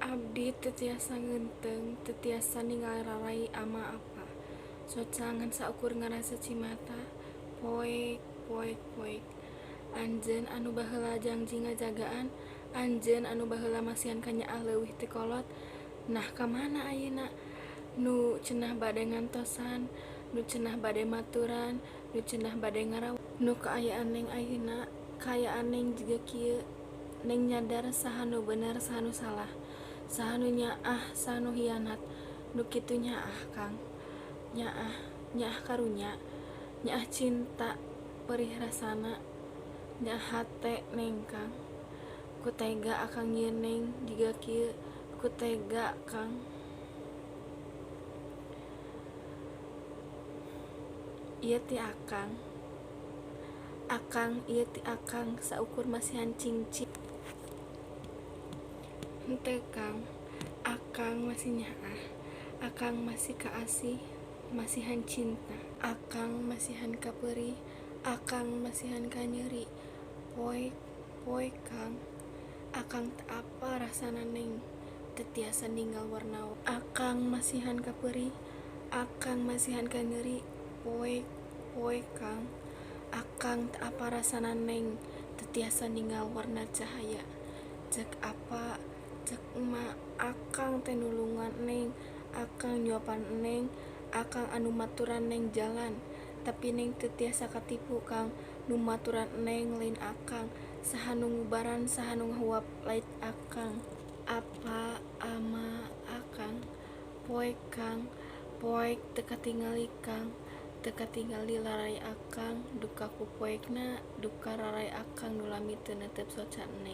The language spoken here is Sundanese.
Abdi teu tiasa ngeunteung, teu tiasa ninggal rarai ama apa. Soca ngan saukur ngarasa cimata, poek poek poek. Anjeun anu baheula jangji ngajagaan, anjeun anu baheula masihan kanyaah leuwih ti kolot, nah ka mana ayeuna? Nu cenah bade ngantosan, nu cenah bade maturan, nu cenah bade ngarawat. Nu kaayaan neng ayeuna, kaayaan neng jiga kieu. Neng nyadar saha nu bener saha nu salah, saha nu nyaah saha nu hianat. Nu kitu nyaah Kang, nyaah, nyaah karunya, nyaah cinta perih rasana, nyaah hate neng Kang. Ku tega akang nyieun neng jiga kieu, ku tega Kang. Ieu ti akang, akang ieu ti akang saukur masihan cingcing. Henteu Kang, akang masih nyaah, akang masih kaasih, masihan cinta, akang masihan kapeurih, akang masihan kanyeri. Poek poek Kang, akang teu apal rasana neng teu tiasa ninggal warna. Akang masihan kapeurih, akang masihan kanyeri. Poek poek Kang, akang teu apal rasana neng teu tiasa ninggal warna cahaya. Ceuk apa, ceuk emak, akang teh nulungan neng, akang nyuapan neng, akang anu maturan neng jalan. Tapi neng teu tiasa katipu Kang, nu maturan neng lain akang, saha nu ngubaran saha nu ngahuap lain akang. Apa, ama, akang, poek Kang, poek teu katingali Kang, teu katingali larai akang, duka ku poekna, duka rarai akang nu lami teu netep soca neng.